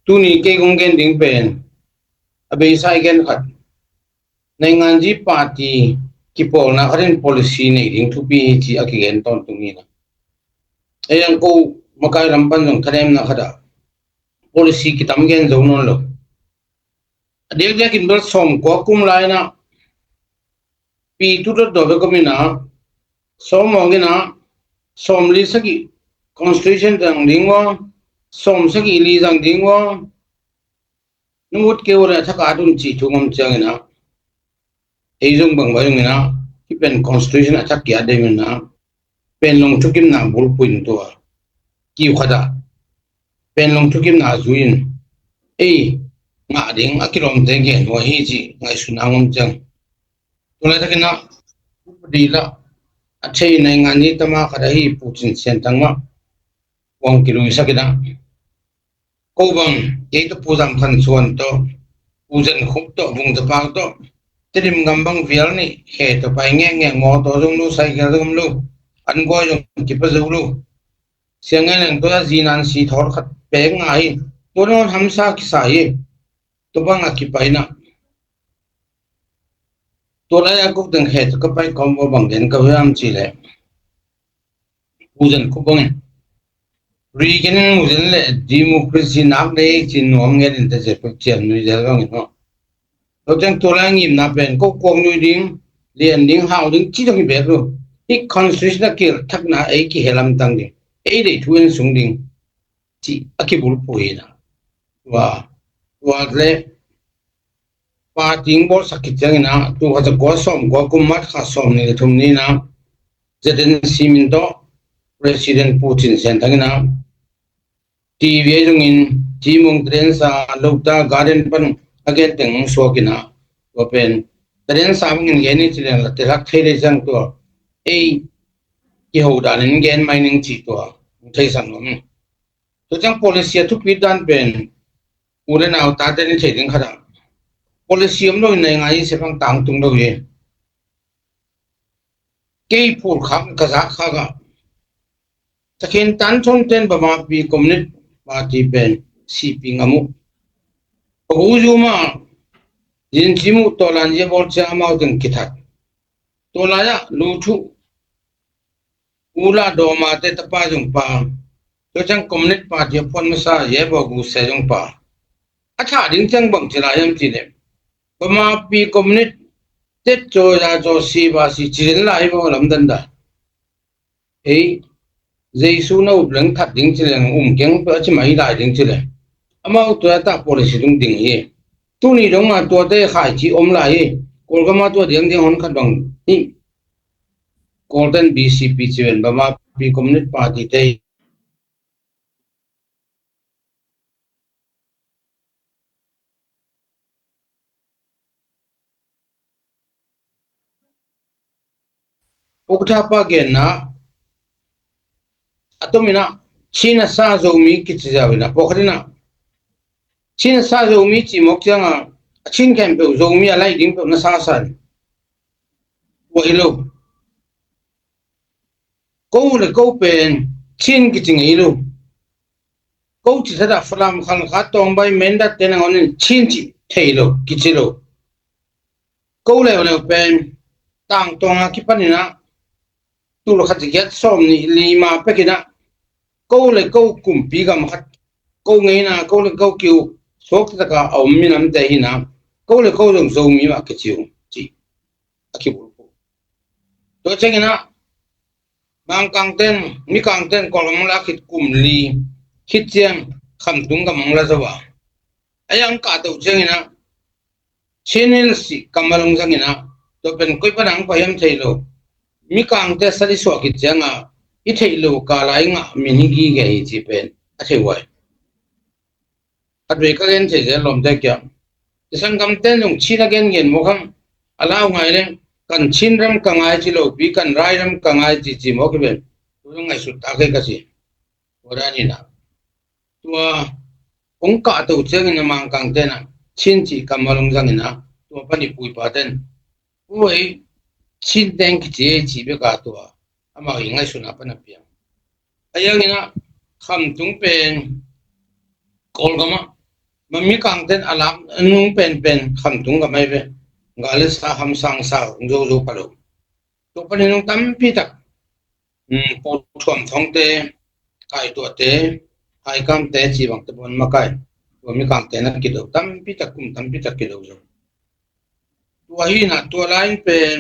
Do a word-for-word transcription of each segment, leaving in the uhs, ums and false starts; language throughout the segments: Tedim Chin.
Tuni kei kong gen ding pen a beisa i gen khat, nainganzi party kipawlna khat in policy nei ding thupi hi ci a kigen tawntung hi na. Ei ang ko makai lam pan zong thanemna khat ah policy kitam gen zo nawn lo. A diakdiak in bel sawmkua kum lai na pi tu dot dot bek om ina, sawm awng ina, sawm li sagih constitution zang ding ua, sawm sagih li zang ding ua, nungut keu le a thak a dun cih thu ngam ciang ina, ei zong bang bai zong ina, hi pen constitution a thak kia dei ina, pen long thukimna bulpui in tua kiu khat ah pen long thukimna zui in ei ngah ding a kilawmte gen hua hi ci ngaihsutna ngam ciang. Tulai takin ah upadi la a thei nainganzi tama khat ahi Pu Cin Sian Thang mah kuang kiluisak in ah, ko bang kei tawh Pu Zam Khan Suan tawh, Pu Zen Khup tawh, Vung Za Pau tawh, Tedim gam bang vial nih he tawh pai ngekngek, mawtaw zong lo, cycle zong lo, an guai zong kipa zo lo. Siang ngai leng tua zinan si thawr khat pek ngai hi. Tua nawn hamsa kisa hi. Tua bang a kipai na tua lai a kuk teng he tawh ka pai kawm ua bang den ka hiam ci leh, Pu Zen Khup bangin Reagan in mu zen le democracy nak dei ci nuam ngen in te zel pek cian nui zel bangin haw. Lo teng tua lai ngimna pen ko kuak nui ding, lian ding, hau ding ci dong hi bek lo. Hi constitution a kil thakna ei kihelam tang ding, ei dei thu en sung ding ci a kibulpui na. Tua, tua le party ing bawlsak khit ciangin ah, tu kha za kua sawm kua kum March kha sawm nih le thum ni in ah, Z N C min tawh President Pu Cin Sian Thang in ah, T V a zongin Cimung Teren sa Lota Garden pan a gen teng hong suak in ah, tua pen Teren sa bangin gen i ci leng la telak thei lei ciang tua ei kiho danin gen mai ning ci tua hong theisak nuam in. Tua ciang policy a thupit dan pen u le nau tate nin thei ding khat ah, policy om lo in nei ngai i se bang tangtung lo hi. Kei phur khak ka zak khak ah, takhin tan thon ten Bamapi Communist Party pen C P ngam uh. Pagu zu ma zin ci muh tawlan zia bawl ciang amau teng kithat. Tua lai ah lu thuh Ula Dawma te tapa zong pa, tua ciang Communist Party a phuan masa Ye Baw Gu se zong pa. A thah ding ciang bang ci lai hiam ci leh, Bamapi Communist tet caw ya caw si ba si ci den lai hi baw lamdan da. Ei Jesu na up leng that ding ci leng um keng peuh a ci mai lai ding ci leh, amau tua ta policy dong ding hi. Tuni dong a tuate khai ci om lai hi. Kawlgam a tua diang diang hon khat bang hi. Kawlten B C P ci ven Bamapi Communist Party te hi. Ukthapa genna a tomin ah Chin a sa Zomi kici ziau in ah pawlkhat in ah Chin a sa Zomi ci mawk ciangah a Chin khempeuh Zomi a laih ding peuh na sa sa in ua hi lo. Ko le ko pen Chin kici ngei lo. Ko ci thadah Falam, Khalkha, Tawngbai, Mindat te nangawn in Chin ci thei lo, kici lo. Ko leuleu pen tangtawng a kipan in ah tul khat za giat sawm nih li ma pek in ah ko le ko kumpi gam khat, ko ngeina ko le ko kiu suak taka a om minamte hi in ah ko le ko zong Zomi mah kici uh ci a kibulphuh. Tua ciangin ah Mangkangten, Mikangten Kawlgam hong la khit kum li khit ciang Khamtung gam hong la zo a, a yang kahto ciangin ah Chin Hills ci kammal hong zangin ah, tua pen koi pana hong pai hiam thei lo. Mikangte sat i suah khit ciangah i theih lo kala i ngah min hi gige hi ci pen a thei uh ai. Khatvei ka gen thei zel lawmte kiang, i sanggamten zong Chin a gengen mawk hang. A lau ngai leng kan Chin ram ka ngai ci lopi kan rai ram ka ngai ci ci mawk hi ven. Tua zong ngaihsut ta kei ka ci. Tua dan hi na. Tua hong kahto ciangin a Mangkangten ah Chin cih kammal hong zangin ah tua pan i puipaten ui Chin teng kici ei cih bek a tua amau i ngaihsutna pan a piang. A yangin ah Khamtung pen Kawlgam ah Mami kangten a lak nung penpen khamtung ka mai ve. Galesa hamsang sa hong zo zo pha lo. Tua panin hong tampi tak, um, pawlthuam thongte, kaituahte, haikamte, cibangte pon makai. Tua mi kangte na kido tampi tak, kum tampi tak kido zo. Tua hi na, tua lai-in pen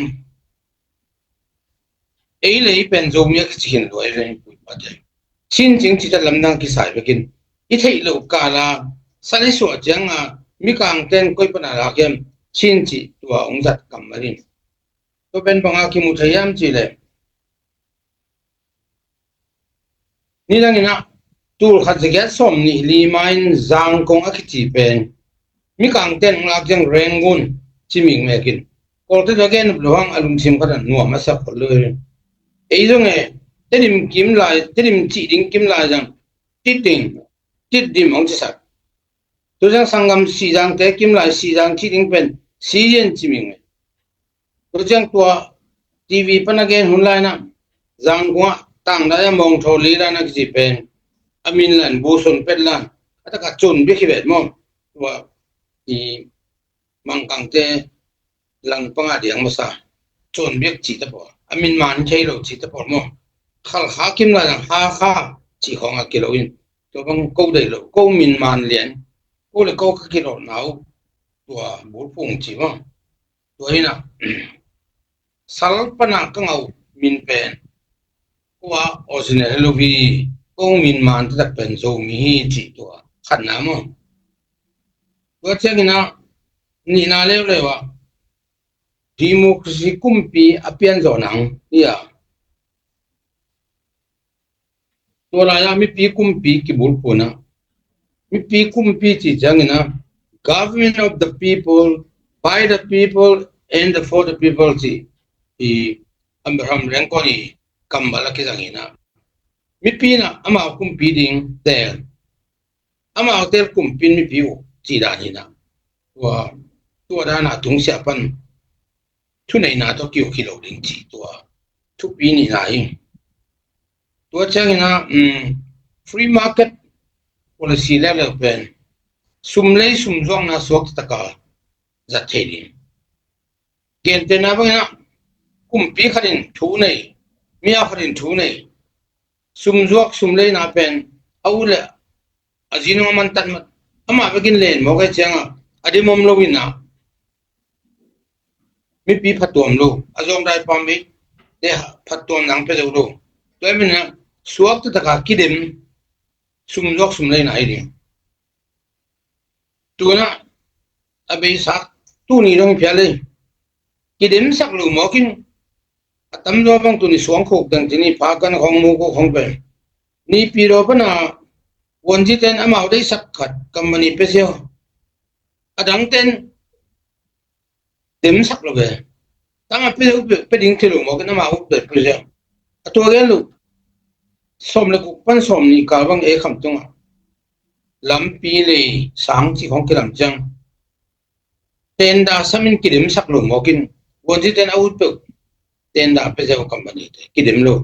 ei le ei pen Zomi a kici khin luai ve, puipate. Chin cing citat lamdang kisai vekin i theih loh kala sal i suah cianga mi kangten koi pana lak hiam, Chin cih tua hong zat kammal in. Tua pen banga kimu thei hiam cih leh, nidangin ah, tul khat za giat sawm nih li ma-in Zangkong a kici pen mi kangten hong lak ciang Rangoon ci mikmekin, Kawlte tua gen up lo hang a lungsim khat ah nuam a sak khol lo hi. Ei zong e, Tedim kim lai, Tedim cih ding kim lai zang, Tidim, Tidim hong cisak. Tua ciang sanggam Sihzangte kim lai Sihzang cih ding pen Siyin ci mikmeh. Tua ciang tua T V pana gen hun lai-in ah, Zangkong ah tangdai a mawngthaw li lai-in a kici pen a min lan bu son pet lan a taka cun bia kivet maw? Tua i Mangkangte langpang a diang masa, cun biak cih ta pawl, a min man thei lo cih ta pawl maw? Khalkha kim lai-in Hakha cih khawng a kilo in, tua bang ko deih lo, ko min man lian, ko le ko ka kilawhna uh, tua bulphung cih maw? Tua hi na, sal pana ka ngah uh min pen ko a original hi lo hi, ko min man taktak pen Zomi hi cih tua khatna maw? Tua ciangin ah nihna leuleu ah democracy kumpi a pian zawh nang hi a, tua lai-ah mipi kumpi kibulphuh na. Mipi kumpi cih ciangin ah, government of the people, by the people and for the people cih i Abraham Lincoln i kammal a kizang hi na. Mipi in ah amau kumpi ding teel, amau teel kumpi in mipi uh cih dan hi na. Tua, tua dan a tungsiah pan thuneihna tawh kiuk hi lo ding cih tua thupi nihna hi. Tua ciangin ah, um, free market policy leuleu pen sum lei sum zuakna suak taktak a zat thei ding. Gentehna bangin ah kumpi khat in thu nei, mi a khat in thu nei, sum zuak sum leina pen a ut le a zi nung a man tatmat, amah bekin len mawk ahih ciangah a dim om lo in ah mipi phattuam lo, a zawngdai pam bei te phattuam nang pia zo lo. Tua ahih manin ah suak taktak a kidem, sum zuak sum leina hi ding. Tu-in ah a beisa tuni dong phial ei, kidemsak lo mawk in, a tamzaw bang tuni suangkhuk dang tini pha kan khawng mukuk khawng pen Naypyidaw pana vuanzite in amau deihsak khat company pia ziau, a dangte in demsak lo ve. Tangah pia ding, pia ding thei lo mawk in amau ut pia ziau. A tua gen lo, sawm le guk pan sawm nih kal bang ei khamtung ah lampi lei sang cih khawng kilam ciang tender sam in kidemsak lo mawk in, vuanzite in a ut peuh tender pia ziau company te kidem lo.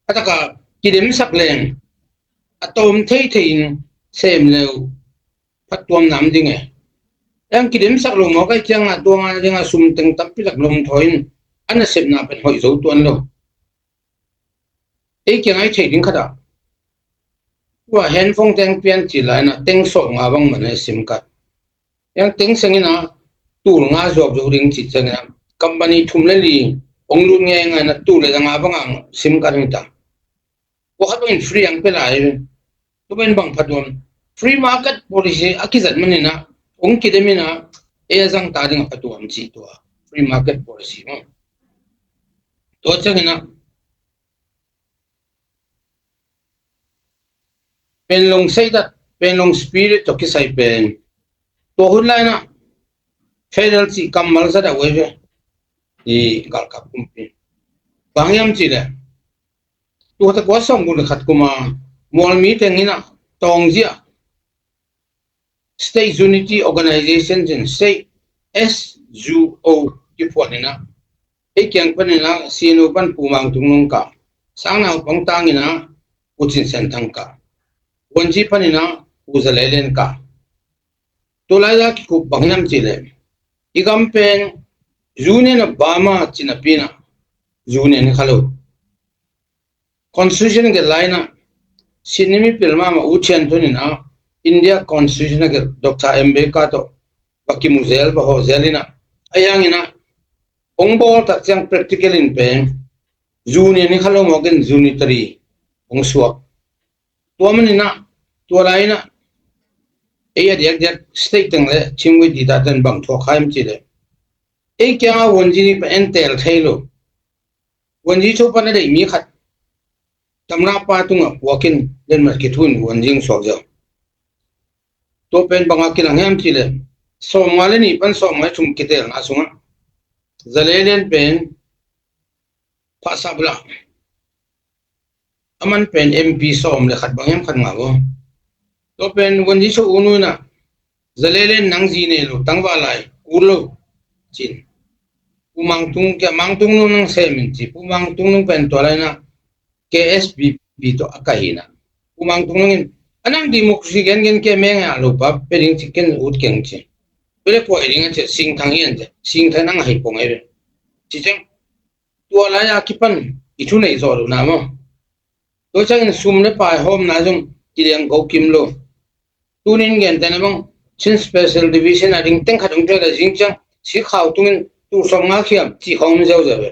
A taka kidemsak leng a tawm theithei in sem le uh phattuam nam ding e. Eng kidemsak lo mawk ahih ciangah tua ngah dingah sum teng tampi tak lomthawi in a nasepna pen hoih zo tuan lo. Ei kiangah i theih ding khat ah, tua handphone teng pian cih lai-in ah teng sawmnga bang man a sim card. Eng teng seng in ah tul nga zuak zo ding cih ciangin ah company thum le li hong lut ngeingai in ah tul le za nga bang a sim card hi ta. Tua khat bangin free ang pia lai hi. Tua pen bang phattuam, free market policy a kizat manin ah hong kidem in ah ei a zang ta ding a phattuam cih tua free market policy maw? Tua ciangin ah Panglong seidat, Panglong spirit tawh kisai pen tua hun lai-in ah federal cih kammal zat a uai ve. I galkap kumpi bang hiam cih leh, tua khat a kua sawmguk le khat kum a mualmi teng in ah tawngzia State Unity Organization cin, State S U O kiphuan in ah, ei kiang pan in ah C N O pan Pu Mang Tung Nung kah, Sangnaupang tang in ah Pu Cin Sian Thang kah, Wunji pan in ah Pu Za Lei Lian kah. Tua lai-a kikup bang hiam cih leh, i gam pen Union of Burma ci napi-in ah Union hi kha lo. Constitution gelh lai-in ah Sydney mipil mahmah U Chian Thun in ah India Constitution a gelh Doctor Ambedkar tawh va kimu zel, va hawh zel in ah, ahi hangin ah hong bawl tak ciang practical in pen Union hi kha lo mawk in unitary hong suak. Tua manin ah, tua lai-in ah ei a diakdiak state teng le Chin Wai Dita ten bang thuak kha hiam cih leh, ei kiangah vuanzi nih pen en teel thei lo. Vuanzi cho pan a deih mi khat tamna pa tungah puak in, letmat kithu in vuanzi hong suak ziau. Tua pen bang a kilang hiam cih leh, sawmnga le nih pan sawmnga le thum kiteelna sungah Zalelen pen Phasabula, aman pen M P sawm le khat bang hiam, khat nga bo. Tua pen vuanzi cho U Nu in ah, Zalelen nang zi nei lo, tangval lai kul lo, ci-in Pu Mang Tung, kia Mang Tung Nu nang sem in ci. Pu Mang Tung Nu pen tua lai-in ah K S P P tawh a kai hi-in ah, Pu Mang Tung Nu in, a nang democracy gengen kei meng a lo pa, pe ding ci, ken ut keng ci. Pe le kua hi ding a ci, Singthang hi an ci. Singthang nang a hei pong ei ve, ci ciang, tua lai-a kipan i thu neih zawh lohna maw, tua ciangin sum le pai hawmna zong kiliang ko kim lo. Tuni-in gentehna bang Chin Special Division a ding teng khat hong tel a, zing ciang sikhau tungin tul sawmnga khiam cih khawng om ziauziau ve.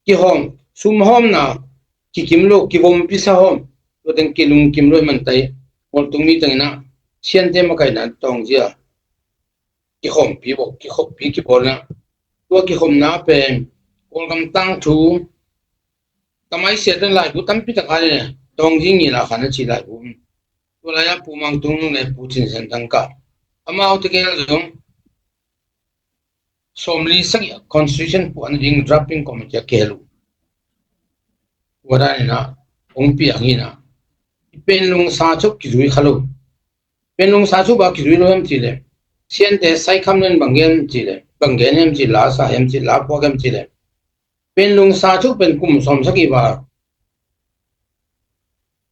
Kihawm, sum hawmna kikim lo, kivompi sa hawm, tua teng kilungkim lo. Hih man tai, mualtung mi tengin ah Siante makaihna tawng zia kikhawmpi bawk, kikhoppi kibawl in ah, tua kikhopna pen Kawlgam tangthu, Tamai Siate laibu tampi tak a le, Tawngzi Ngila Khan a ci laibu. Tua lai-a Pu Mang Tung Nu le Pu Cin Sian Thang kah, amau tegel zong sawmli sagih a Constitution puahna ding drafting committee a kihel uh. Tua dan in ah hong piang hi-in ah, i Panglong sa cho kizui kha lo. Panglong sa cho bang a kizui lo hiam cih leh, Siante Saikham len bang gen hiam cih leh, bang gen hiam cih, la sa hiam cih, la phuak hiam cih leh, Panglong sa cho pen kum sawmsagih val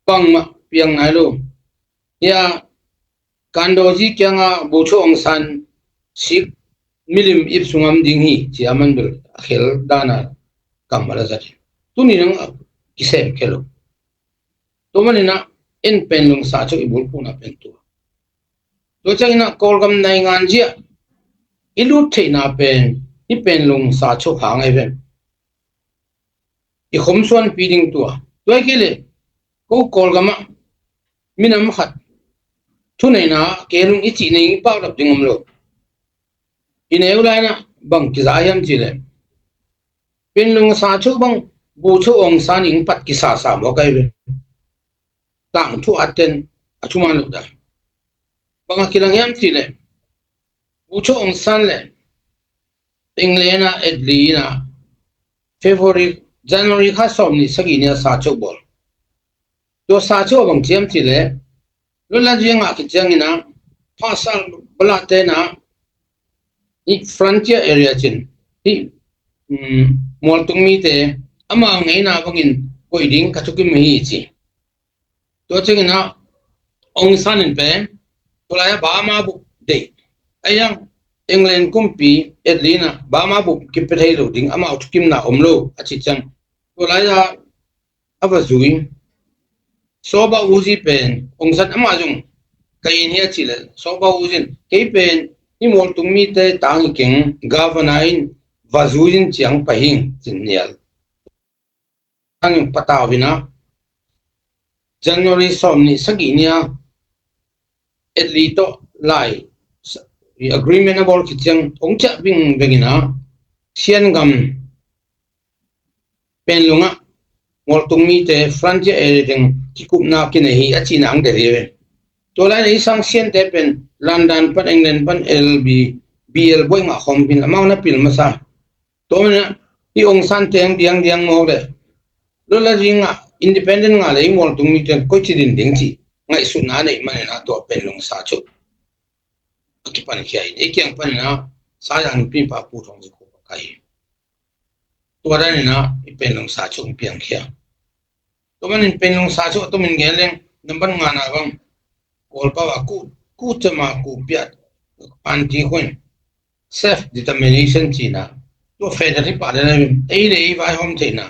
bangmah piang nai lo. Hia, Kandozi kiangah Bogyoke Aung San sik milim ip sungah om ding hi, ci-a aman bel a khel dan a kammal a zat hi. Tuni nang a kisem khel lo. Tua manin ah en Panglong sa cho i bulphuhna pen tua. Tua ciangin ah Kawlgam naingan zia i lut theihna pen i Panglong sa cho hang ahi ven. I khom suanpi ding tua. Tua hi kei leh ko Kawlgam ah minam khat thuneihna ah kei lung i cih nei i pau dap ding om lo. I neu lai-in ah bang kiza hiam cih leh, Panglong sa cho bang Bogyoke Aung San in pat kisasa mawk ahi ve. Tangthu aten a thuman lo dan. Bang a kilang hiam cih leh, Bogyoke Aung San le England a Attlee in ah February, January kha sawmnih sagih ni-a sa cho bawl. Tua sa cho bang ci hiam cih leh, Lutla Zing a khit ciangin ah Phasabula te in ah hih frontier area cin, hih, um, mualtung mite amau ngeina bangin koih ding ka thukim hi ci. Tua ciangin ah Aung San in pen tua lai-ah Burma bup deih. Ahi hang England kumpi Attlee in ah Burma bup kipia thei lo ding, amau thukimna om lo a cih ciang, tua lai-ah a va zui. Sohba U Zhi pen Aung San, amah zong ka in hi a cih leh, Sohba U Zhi in, kei pen hih mualtung mite tang hi keng, governor in va zui in ciang pai hing, ci-in nial. Tangin patau in ah January sawmnih sagih ni-a Attlee tawh lai agreement a bawl khit ciang hong ciah vingveng in ah Sian gam Panglong ah mualtung mite frontier area teng kikupna kinei hi a cihna ang del hi ve. Tua lai-in ah i sang Siante pen London pan, England pan L B, B L buai ngah khawm hi in amau na pil masa. Tua manin ah i Aung San teng diangdiang mawk leh, Lutla Zing ah independent ngah leh i mualtung mite koici din ding cih ngaihsutna a neih manin ah tua Panglong sa cho a kipankhia in, ei kiang panin ah Saya nupi pa Pu Thong Zikhup a kai hi. Tua danin ah i Panglong sa cho hong piangkhia. Tua manin Panglong sa cho a tomin gen leng, nambat ngana bang Kawlpau a ku, ku cama ku piat anti khun self determination cihna, tua federal hi pah le lai, ei le ei vaihawm theihna,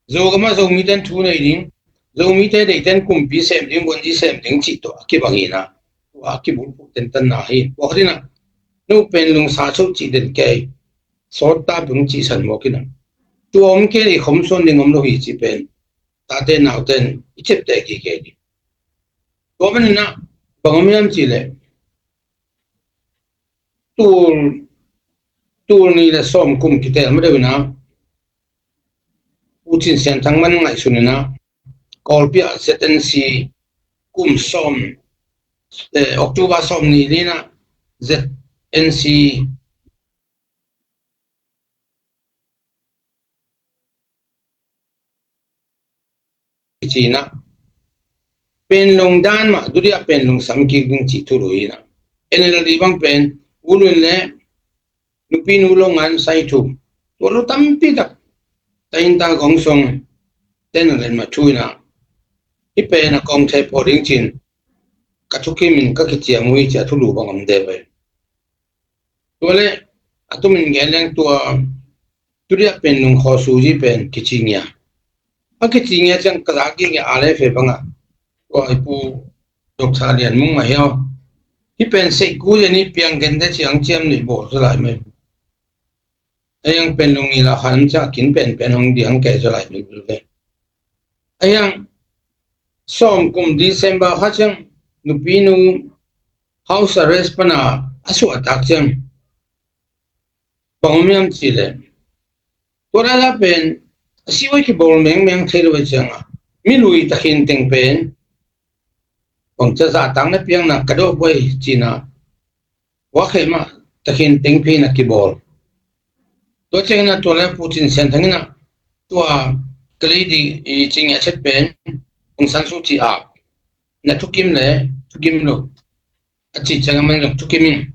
Zogam ah Zomite in thu nei ding, Zomite deihte in kumpi sem ding, guanzi sem ding cih tawh a kibang hi na, tua a kibulphuh tentanna hi. Tua khat in ah, no Penlung sa cho cih den kei, sawt ta beng cihsan mawk in ah, tua om kei le i khom suan ding om lo hi cih pen tate naute in i ciapteh kik kei ding. Tua manin ah bang om hiam cih leh, tul, tul nih le sawm kum kitel ma deuh in ah, Pu Cin Sian Thang man ngaihsun in ah, Kawlpi ah Z N C kum sawm, eh, October sawm nih ni in ah Z N C kici in ah, Penlung dan mah, Dudia Penlung sam kik ding cih thulu hi na. N L D bang pen, U Lun le Nupi Nu Lo Ngan Sai Thum, tua lo tampi tak, ta in ta gong song, ten len ma thu in ah, hi pen a kong thei pawh ding cin, ka thukim in ka kiciam uh hi ci a thulu bang om de ve. Tua le, a tumin gen leng tua, Dudia Penlung khaw suzi pen kici ngia. A kici ngia ciang ka zak ngia a le fe bang ah, tua i pu Doctor Lian Mung mah hiau, hi pen seih ku le ni piang gen de ciang ciam ni bawl zaw lai mai. A hiang Penlung ngila khan ciang kin pen pen hong diang kei zaw lai mai ve. A hiang sawm kum December kha ciang Nupi Nu house arrest pan a a suah tak ciang, bang om hiam cih leh, tua lai la pen a si oi kibawl mengmeng thei lo ciang a, mi lui takhin teng pen bang ca zahtakna piakna ka dawh buai cihna, ua khe mah takhin teng phi na kibawl. Tua ciang in ah tua le Pu Cin Sian Thang in ah, tua ka lei di i cing a chet pen, Aung San Suu Kyi ap, na thukim le thukim lo a cih ciang a man zong thukim in,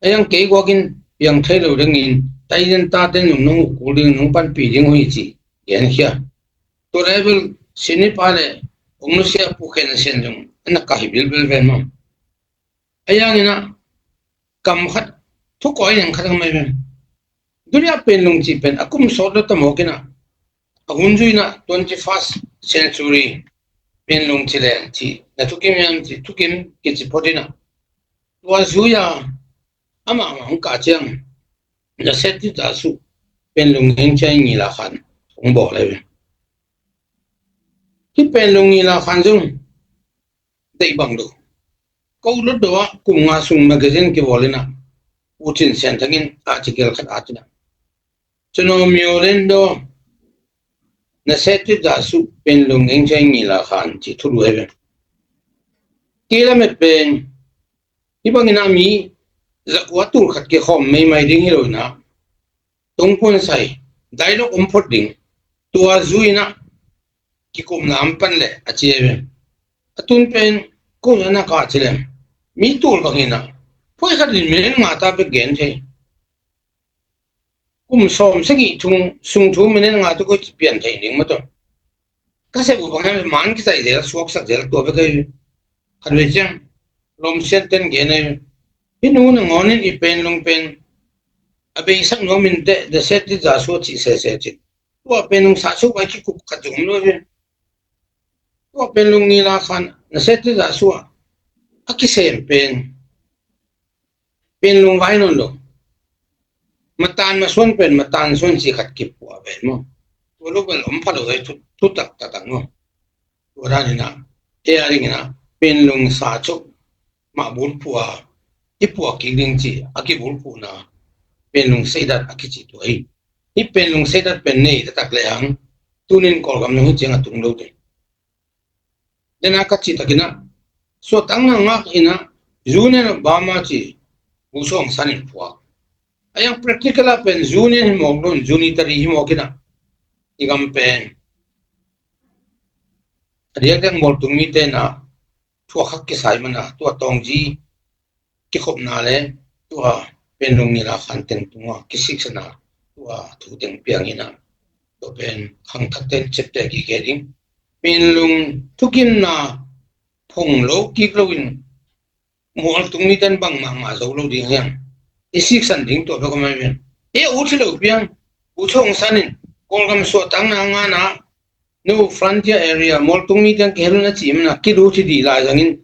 a hiang kei guak in piang thei lo ding in, ta in ta ten zong nong uh kul ding, nong panpih ding uh hi cih gen khia. Tua le bel sini pa le ong nusia Pu Khen Sian zong a na ka hi bilbil ven mah. A hiang in ah kam khat, thu koi neng khat ang mai ven. Dunia Penlung cih pen a kum sawt lo ta mawk in ah, a hun zui in ah twenty first century Penlung ci leng cih na thukim hiam cih thukim kici phot in ah, tua zui a amah mah hong kah ciang, na set ti ta suh Penlung heng ciang ngila khan hong bawl lai ve. Hi Penlung ngila khan zong deih bang lo. Ko lot do ah kum nga sung magazine kibawl in ah, Pu Cin Sian Thang in article khat at in ah, Cunawmyo Lendo, na set ti ta suh Penlung heng ciang ngila khan cih thulu hi ve. Kei lamet pen hi bangin ah mi zakua tul khat kikhawm meimai ding hi lo in ah, tungpun sai, dialogue om phot ding, tua zui in ah kikumna om pan leh a ci hi ve. A tun pen ko na na kah ci lem, mi tul bangin ah phoi khat in minute nga ta bek gen thei. Kum sawm sagih thung sung thu minute nga tu ko ci pian thei ding mah tawh. Ka sep uh bang hiam, man kisai zel, suaksak zel, tua bek ahi. Khat vei ciang lawm sian ten gen ahi. Hi nu na ngawn in i Penlung pen a beisak nuam in teh, the set ti ta suh cih sese cin. Tua Penlung sa suh bai kikup khat zong om lo hi. Tua Penlung ngila khan na set ti ta suh a kisem pen Penlung vai nawn lo. Matan masuan pen matan suan cih khat kipuah ve maw. Tua lo bel om pha lo ve, thu, thutak taktak maw. Tua dan in ah, ei a ding in ah Penlung sa cho mah bulphuh a i puak kik ding cih a kibulphuhna Penlung seidat a kici tua hi. Hi Penlung seidat pen nei taktak lehang tunin Kawlgam zong hi ciang a tung lo ding. Dena ka cih takin ah, suahtakna ngak in ah, Union of Burma ci Pu Sawng San in phuak. A yang practical ah pen Union hi mawk lo in, unitary hi mawk in ah, i gam pen a diakdiak mawltung mite in ah thuak hak kisai man a, tua tawngzi kikhopna le tua Penlung ngila khan teng tungah kisiksana tua thu teng piang in ah, tua pen khangthakte in ciapteh kik kei ding. Penlung thukimna phong lo kik lo in mualtung miten bang mahmah zo lo ding hiam? I siksan ding tua bek om ahi ve. E, ut hi lo piang, ut hong sanin, Kawlgam suahtakna ngana, no frontier area, mualtung miten kihel na ci mana, kilut hi dih lai zangin.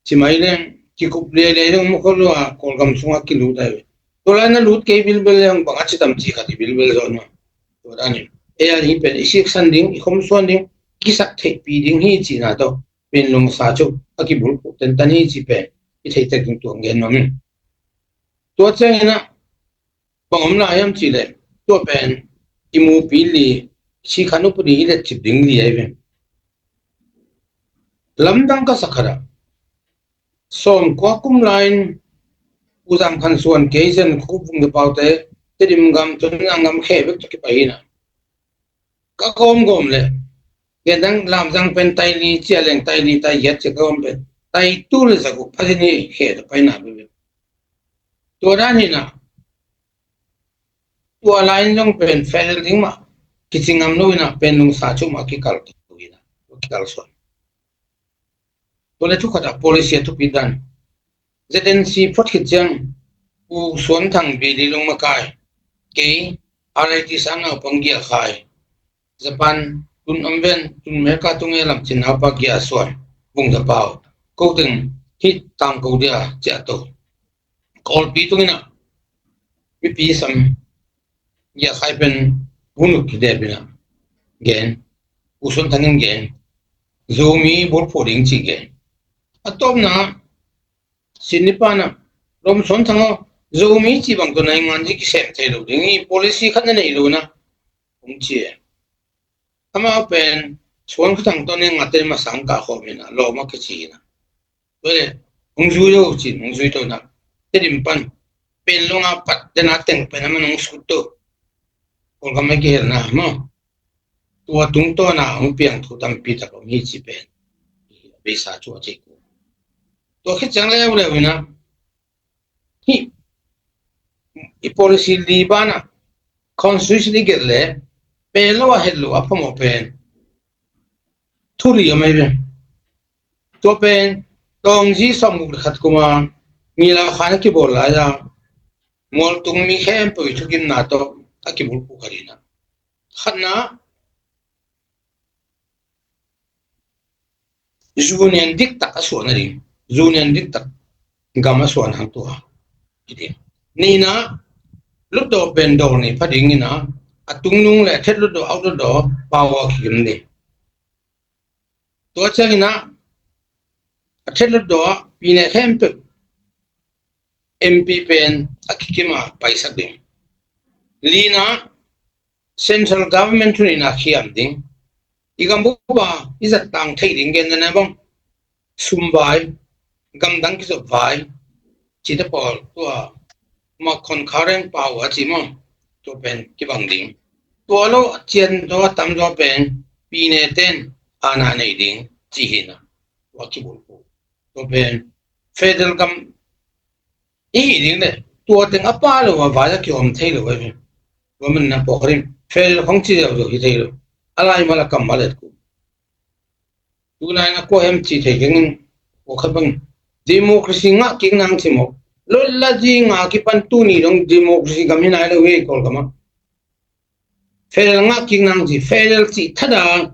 Ci mai leng, kikup liailiai ding om khol lua, Kawlgam sunga kilut ahi ve. Tua lai na lut kei bilbel leng, bang a ci tam ci khat i bilbel zaw na. Tua danin. E, a hi pen, i siksan ding, i khomsuan ding, kisak theihpih ding hi cihna tawh. Pen lungsa cu a kibulphuh tentan hi ci pen i theitek ding tua gen nuam in. Tua ciangin ah bang om lai hiam cih leh tua pen i mupi li, sikhan upadi i letcip ding li ahi ve. Lamdang ka sak khat ah sawmkua kum lai-in U Zam Khan Suan kei Zen Khup Vung Zapaute Tedim gam Tonzang gam khe bek tawh kipai hi na. Ka kawmgawm le, gen dang Lamzang pen tai li cia leng tai li tai giat cia ka kawm pen tai tu le za guk phatin hi khe ta paina bebe. Tua dan hi na, tua lai-in zong pen fel ding mah kici ngam lo hi na, pen lungsa cu mah kikal tu hi na, kikal suan. Tua le thu khat ah policy a thupi dan. Z N C phot khit ciang U Suan Thang, Bili Lung Makai, kei R I T sang naupang Gia Khai, Japan tun om ven tun America tung e lam cin naupa Gia Suan, Vung Zapau, ko teng hih tangko dia ciah to. Kawlpi tungin ah mipi sam Gia Khai pen hunuk kidep in ah gen, U Suan Thang in gen, Zomi bulphuh ding ci gen. A tawpna Sydney pan ah Rom Suan Thang aw, Zomi ci bang tawh na i ngan ci kisem thei lo ding hi, policy khat na nei lo na hong ci e. Amau pen Suan Kha Thang tawh ne ngate masang kah khawm hi na, lawm a kici hi na. Tua le hong zui lo cin hong zui to na. Tedim pan pen longa pat dena teng pen a man hong sut to. Kawlgam a kihelna maw? Tua tungtawna hong piang thu tampi tak om hi ci pen a beisa cu a cei ku. Tua khit ciang leuleu hi na, hih i policy li banah constitution i gelh le pel lo a het lo a phamawh pen thu li om ahi ve. Tua pen Taungzi sawmguk le khat kuma Ngila Khan a kibawl lai-a mualtung mi khempeuh i thugimna tawh a kibulphuh khat hi na. Khatna, union diktak a suan a ding, union diktak gam a suan hang tua hi ding. Nihna, lutdaw pen dawl ni pha ding hi na, a tungnung le a thet lutdaw, out lutdaw, power kikim ding. Tua ciangin ah a thet lutdaw ah pine khempeuh M P pen a kikim a paisak ding. Lina, central government thu nihna khiam ding. I gambup a i zat tang theih ding gen dana bang sum vai, gamdang kizop vai, cite pawl tua ma concurrent power a ci maw, tua pen kibang ding. Tua lo a cian zaw a tam zaw pen pine ten aana nei ding ci hi na, tua kibulphuh. Tua pen federal gam i hi ding le tua teng a pa lo a vai a kihawm thei lo a hi. Tua man na pawh rim federal khong ci deuh deuh hi thei lo. A lai mal a kam mal et ku. Tunai na kua hem ci thei keng in, kua khat bang democracy ngah kik nang ci maw. Lotla zi ngah kipan tuni dong democracy gam hi nai lo hi Kawlgam ah. Federal ngah kik nang ci, federal cih thada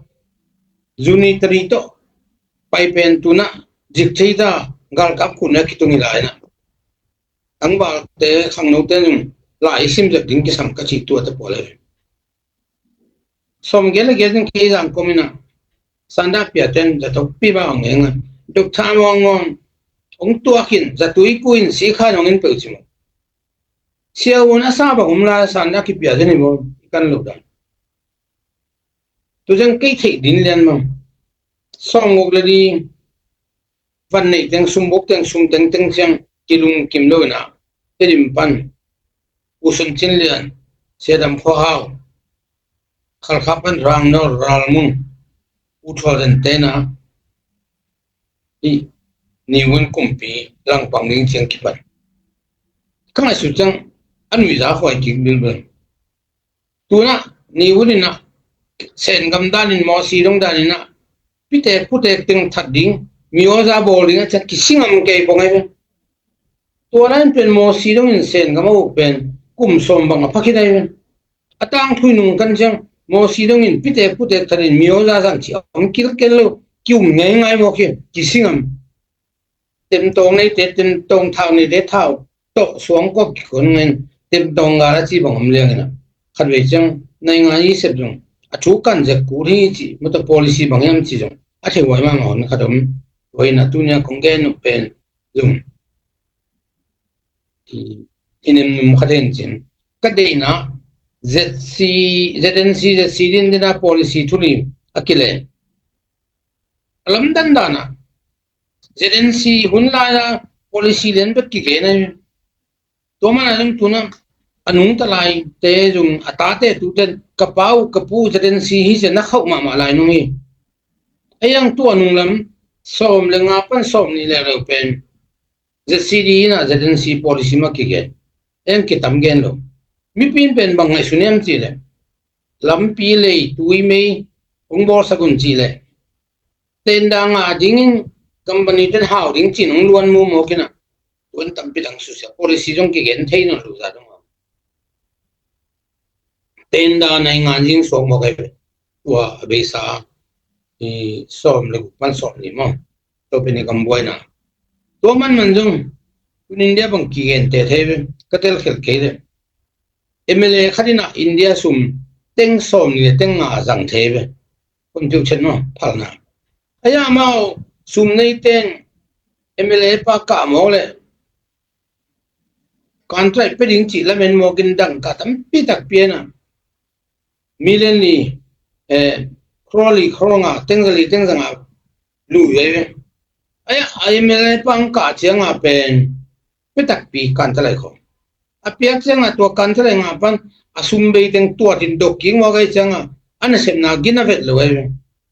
unitary tawh pai pen tuna zik thei ta galkap khun a kitung hi lai na. Tangvalte khangnote nung lai sim zek ding kisam ka ci tua te pawl a hi. Sawm gel a gel ding kei zang kom ina sanda pia ten za tok pi ba ong eng a duk tha mong mong ong tuak in za tui ku in si kha nong in peu ci mo. Sia un a sa ba um la sanda ki pia den i mo i kan lo dan. Tu zeng kei thei din lian mo. Sawm ngok le di van nei teng sum buk teng sum teng teng siang kilung kim lo ina. Tedim pan U Sun Cin Lian, Sia Dam Khua Hau, Khalkha pan Rang Nor Ral Mung, U Thual Den Tena, i Niwun kumpi langpang ding ciang kipan. Ka ngaihsut ciang a nuiza huai kik bilbil. Tuna Niwun ina Sen gam danin Mawsi dong danina pitek putek teng that ding mi awza bawl ding a ciang kisingam kei pong ai ve. Tua lain pen Mawsi dongin Sen gam a uk pen kum sawm bang a phakhin ai ve. A tangthui nung kan ciang Mawsi dongin pite pute tharin mi awza zang ci a om kilkel lo, ki um ngeingai mawk hi, kisingam. Temtawng neite temtawng, thau neite thau tawh, suangkuap kikon ngen temtawng gal a ci bang om liangin a, khatvei ciang naingan i sep zong a thu kan zek kul hi ci, mawtaw policy bang hiam ci zong a thei huai mahmah hun khat om. Huai in a tunia kong gen uh pen zong i, i nemnum khat hen cin, ka deihna Z C, Z N C, Z C din dina policy thuli a kile. A lamdan dana Z N C hun lai-a policy lian bek kigen ai. Tua mana zong tuna a nungta laite zong a tate tuten ka pa uh ka pu uh Z N C hi sia na khauh mahmah lai nung hi. A iang tua nunglam sawm le nga pan sawm nih leuleu pen Z C D ina Z N C policy mah kigen. A iang kitam gen lo. Mipi in pen bang ngaihsun hiam cihleh lampi lei tui mei hong bawlsak un cihleh tenda ngah dingin company ten hau ding cin hong luan mumawk ina, tuan tampi dang susia policy zong kigen thei nawn lo zah dong a. Tenda naingan zing suak mawk ai ve. Tua a beisa i sawm le guk pan sawm nih maw, tua pen i gambuaina. Tua manman zong tun India bang kigen te thei ve, ka telkhelh kei le. M L A khat ina India sum teng sawm nih le teng nga zang thei ve. Kun piu chet maw, phalna. A iang amau sum neiten M L A pa kah mawk le contract pe ding cih lamen mawkin dangka tampi tak piana million li, eh, crore li crore nga, teng za li teng za nga lui ai ve. A iang M L A pa ang kah cianga pen pe takpi kan talai kho. A piak cianga tua kan talai nga pan a sum bei teng tua tin dok kik mawk ai cianga a nasepna gina vet lo ai ve.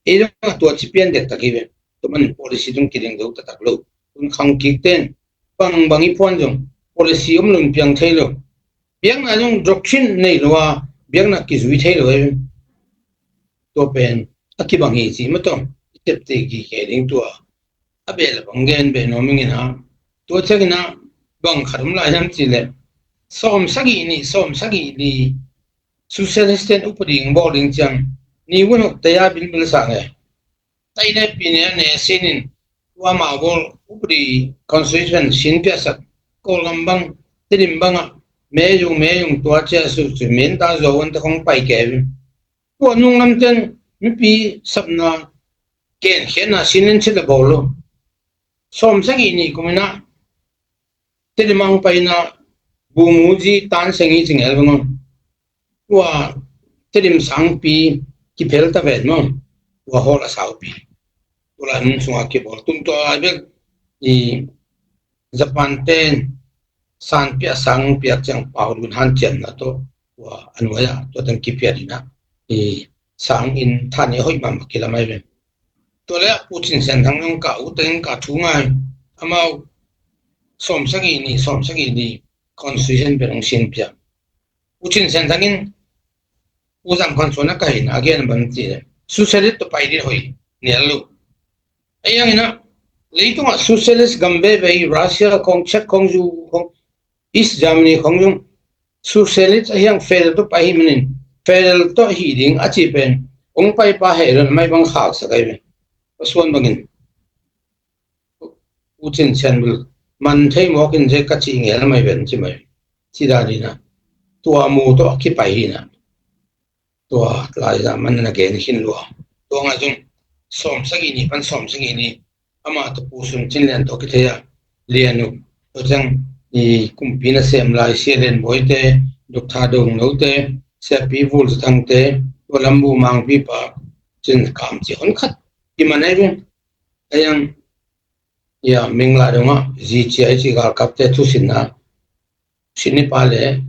Ei zong a tua ci pian dek tak hi ve. Tua man policy zong kiding zo taktak lo. Tun khang kik ten bang bang i phuan zong policy om lun piang thei lo. Biakna zong doctrine nei lo a biakna kizui thei lo ai ve. Tua pen a kibang hi ci mawtaw i tepte kikhe ding tua a beh le bang gen beh nuam ing ina. Tua ciangina bang khat om lai hiam cihleh sawm sagih nih sawm sagih li socialist ten upadi ing bawl ding ciang ni vun hok taya bilbil sang e. Tainai pine a ne sinin tua mah bawl upadi constitution sin piasak Kawlgam bang, Tedim bangah meyung meyung tua cia suksu min ta zo un ta khong pai kevin. Tua nunglam ten mipi sapna kenkhiatna sinin chit a bawl lo. Sawm sagih nih kumina Tedim ang paina Bumuji tan sengi cing el bang on. Tua Tedim sangpi kiphel ta vet maw. Tua hall a saupi. Tua lai mun sunga kibawl tun tua lai bek i Japan ten san piah sang piak ciang pau dun han cian na to. Tua anuaya tua tang kipiat ina i sang in than i hoih mama kilamai ven. Tua le Putin sen thang nong ka u teng ka thu ngai amau sawm sagih nih sawm sagih nih constitution pen hong sin piak. Putin sen thangin u zam khan suan a ka hin a gen bam ti le socialist to pai dit hoih nial lu. A yang ina leitungah socialist gam veve i Russia khong Czech khong zu khong East Germany khong zung socialist a hiang federal to pai hi manin federal to hi ding a ci pen hong pai pa hei ron mai bang khak sa kai pen pasuan bangin Putin sen bil man thei mawkin ze ka ci ngel mai ven ci mai ci da dina tua mu to a kipai hina. Tua lai za man na gen hin lua. Tua nga zung sawm sagih nih pan sawm sagih nih ama to Pu Sun Cin Lian to kithei a lian uh. Tua ciang i kumpi na sem lai Sia Lian Bawi te, Dr. Dong Lo te, Sia Pi Vul Za Thang te, tua lam bu mangpi pa cin kam ci hon khat i man ai ve. A yang ia ming lai dongah zi cia i ci galkap te thusinna sinni pa le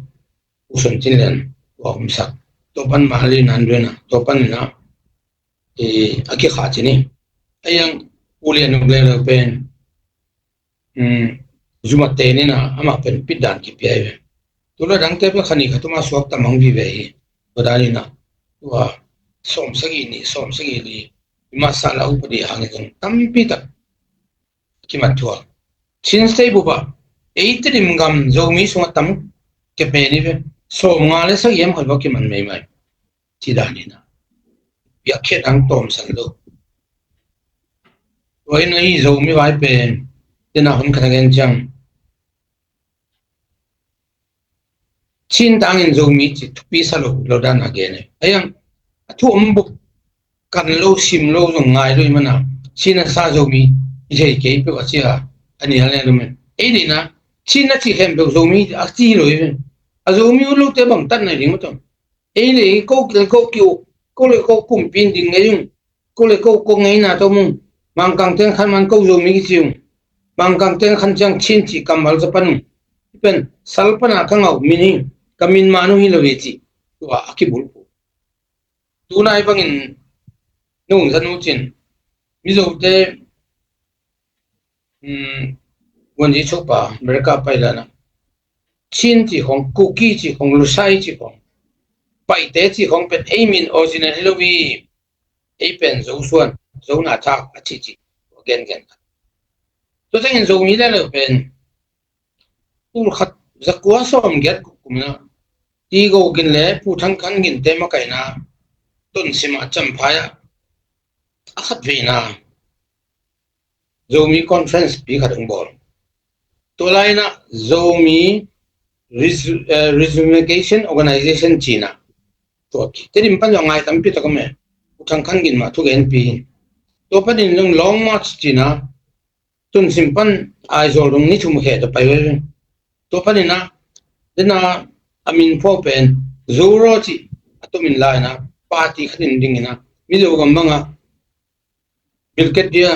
Pu Sun Cin Lian tua umsak. Tua pan Mali nan duena tua pan ina i a kikha cini. A yang Pu Lian Nuk le lo pen zuma te nina ama pen pitdan kipiai ve. Tula dangte pen khani khatuma suak tamang vive hi. Tua dan ina tua sawm sagih nih sawm sagih li i masa la upadi hangin zong tampi tak kimat thuak. Chin State bup ah ei Tedim gam Zomi sungah tam kepeni ve, sawmnga le sagih hiam khat bawk kiman meimai. Ci dan hi na. Piakkhiat ang tawmsan lo. Tua hi na, hi Zomi vai pen, tena hun khat a gen ciang, Chin tangin Zomi ci thupi sa lo, lo dan a gen e. Ayang, a thu om buk kan lo, sim lo zong ngai lo i mana, Chin a sa Zomi i thei kei peuh a ci a, a ni a le lo men. Ei dina, Chin a ci khempeuh Zomi a ci lo i men. A Zomi ut lote bang tat nai ding maw tawh. Ei le ko, ko kiu, ko le ko kumpi in ding ngei ung. Ko le ko, ko ngeina tawh mung. Mangkang teng khan man ko Zomi kici ung. Mangkang teng khan ciang Chin ci kammal za pan ung. Pen sal pana ka ngau min hi, ka min man uh hi lo ve ci. Tua a kibulphuh. Tunai bangin nung zanu cin, Mizote, um, Guanji Chopa America pai lana, Chin ci khong, Kuki ci khong, Lusai ci khong, Paite ci khong pen ei min original hi lo hi. Ei pen Zo suan, Zo na thak a ci ci, gen gen. Tua tengin Zomi le lo pen tul khat zakua sawm giat kum na, Ti Go Gin le Pu Thang Khan Gin te makaina, Tonsim a Champhai ah a khat veina Zomi Conference pi khat hong bawl. Tua laina Zomi Resu-, eh, Reunification Organization cina. Tua ki, Tedim pan zong ngai tampi tak om e. Pu Thang Khan Gin mah thugenpi. Tua panin zong Long March cina. Tonsim pan Aizawl dong ni thum khe tua pai ve. Tua panina, dena a min phuak pen Zoro ci a tumin laina, party khatin dingina, Mizo gam banga, Bilket dia,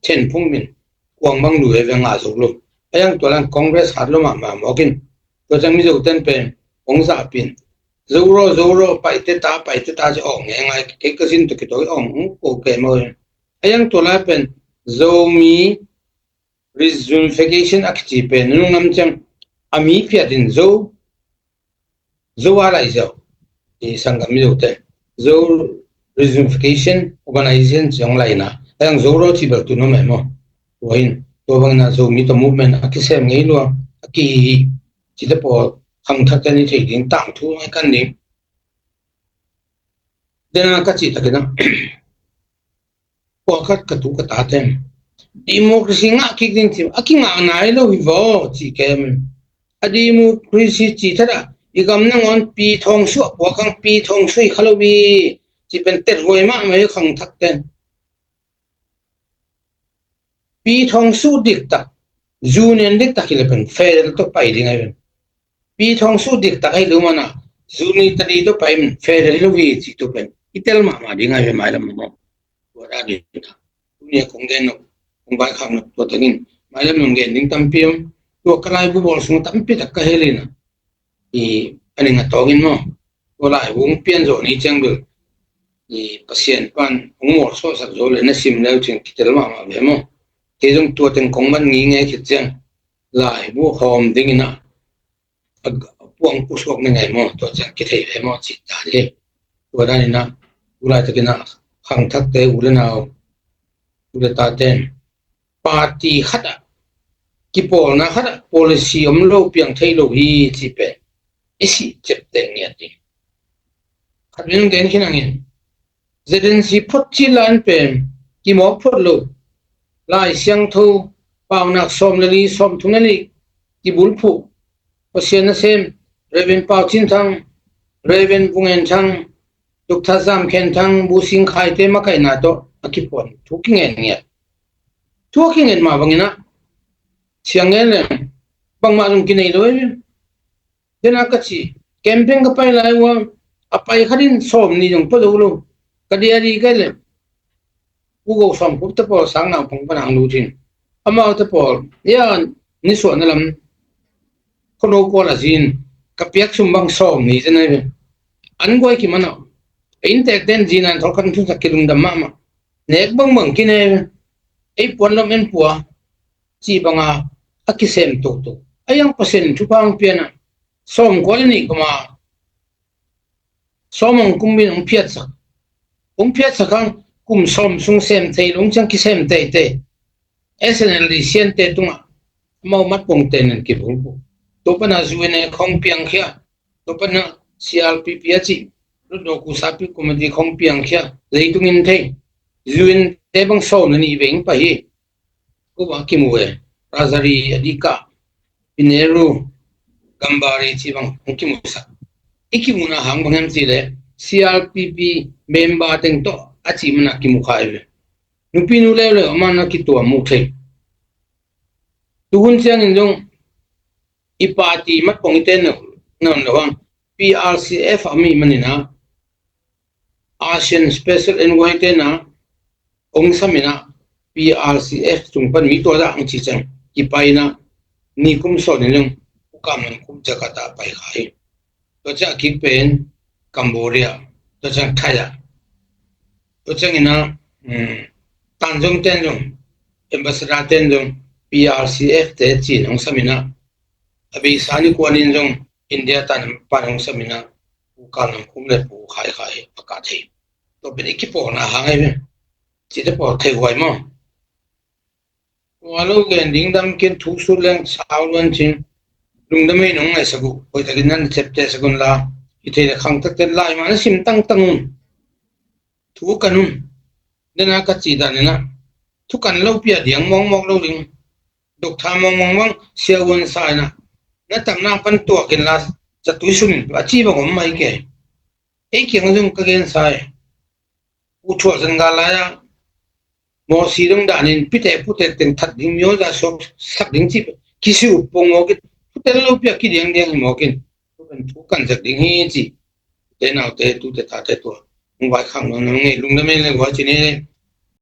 Thenphung min, kuang bang lu e ve nga zo lo. Ayang tua lang Congress hat lo mahmah mawkin. Tua ciang Mizo ten pen, hong zahpin. Zoro, Zoro, Paite ta, Paite ta ci awng e ngai, kei ka zin tua ki tua awng, hong ko ke maw e. Ayang tua lai pen, Zomi, Reunification a kici pen nunung lam ciang a mi phiat in Zo, Zo a lai ziau i sanggam Mizo te Zo Reunification Organization ciang laina. Ayang Zoro ci bel tu no me maw. Tua hin, tua bangina Zomi tawh movement a kisem ngei lua, a kihi hi. Cite pawl khangthak te ni thei ding, tangthu ngai kan ding. Dena ka ci takina. Pawlkhat ka tu ka ta ten democracy ngah kik ding ci, a kingah nai lo hi vaw ci kem. A democracy ci thada i gam nangawn pi thawng suah puakang pi thawng sui kha lo bi ci pen tet huai mahmah hi khangthak ten. Pi thawng suh diktak, union diktak hi le pen federal tawh pai ding ahi pen. Pi thawng suh diktak ahi lo mana, unitary tawh pai pen federal hi lo hi ci tu pen i tel mahmah ding ahi pen mailam maw. Tua da ding ta. Tunia kong gen nok, kong vaikhak nok tua tengin mailam nong gen ding tampi om. Tua ka laibu bawl sung tampi tak ka helina. I, a ning a tawngin maw. Tua lai hong pian zawh ni ciang bel i Pasian pan hong mawlsawhsak zo le na sim leu ciang kitel mahmah ve maw. Kei zong tua teng kong man ngingei khit ciang laibu hawm dingina a puang pusuak ni ngei maw, tua ciang kithei ve maw cih ta hi. Tua danina, tu laitakina khangthakte u le nau, u le taten party khatah, kipawlna khatah policy om lo, piang thei lo hi ci pen i sih ciapteh ngiat ding. Khat min gen khin hangin, Z N C phot ci lan pen kimawk phot lo. Lai Siangtho paunak sawm le li, sawm thum le li kibulphuh, Pasian nasem, Reverend Pau Cin Thang, Reverend Vung En Thang, Doctor Zam Khen Thang, Bu Sing Khai te makaihna tawh a kipuan thu kingen ngiat. Thu a kingen mah bangin ah siang ngen leng bangmah zong kinei lo e. Dena ka ci, campaign ka pai lai ua a pai khatin sawm ni zong pua zo lo. Ka diary kai leng U Go Sawm Khup te pawl sang naupang pan hang lut in, amau te pawl ia nisuahna lam khuano kual a zin ka piak sum bang sawm ni te nai ve. An guai kiman ah, inntek ten zin an thawk kan thunsak kilungdam mahmah. Nek bangbang kinei ve. Ei puan lom en pua cih banga a kisem toto. A iang Pasian in thupha hong pian ah sawm kual nih kuma sawm hong kum bin hong phiatsak. Hong phiatsak hang kum sawm sung sem thei lo hong ciang kisem teitei. S N L D siante tungah amau matpongte nan kibulphuh. Tua pana U N A khong piangkhia, tua pana C R P P a cih, Lutno Kusapi Committee khong piangkhia, leitungin thei, U N te bang sawm le nih veng pah hi. Kuba kimu e, Rajari a dikah, Pineru, Gambari ci bang hong kimusak. I kimuna hang bang hiam cih leh C R P P member teng tawh a cih mana kimu kha i ve. Nupi nu leuleu a mana kituam uh thei. Tuhun ciangin zong i party matpong i ten nawn lo hang P R C F a mi manina ASEAN Special Envoy tena ong samina P R C F tung pan mi tua dah ang ci cang kipaina ni kum sawnin zong ukam nan kum Jakarta pai khai. Tua ciang a kik pen Cambodia, tua ciang Thai ah. Tua ciangina, um, Tanzong ten zong, ambassador ten zong, P R C F te cin hong samina. A beisa ni kuanin zong, India tan pan hong samina. Ukam nan kum le pu khai khai a ka thei. Tua pen i kipawlna hang ei ve. Cite pawl thei huai maw. Tua lo gen ding dam kin thu sut leng sau luan cin. Lungdam ei nong ngaihsak uh. Hoihtakin nan ciaptehsak un la. I thei le khangtakten lai mah na sim tangtang un. Thu kan un. Dena ka cih danin ah. Thu kan lo pia diang mawngmawk lo ding. Doctor mawngmawng bang sia uan sa in ah. Na tamna pan tuakin la. Catui sunin a ci bang om mai kei. Ei kiang zong ka gen sa e. U thuah zan gal lai-a mawsi dong danin pite pute teng that ding mioza suak sak ding cih kisi up pong mawkin pute lo pia kidiangdiang hi mawkin. Tukan thu kan zak ding hi cih. Te naute tute tate tua hong vaikhak nuam na ngei lungdam ei le guai ci ni.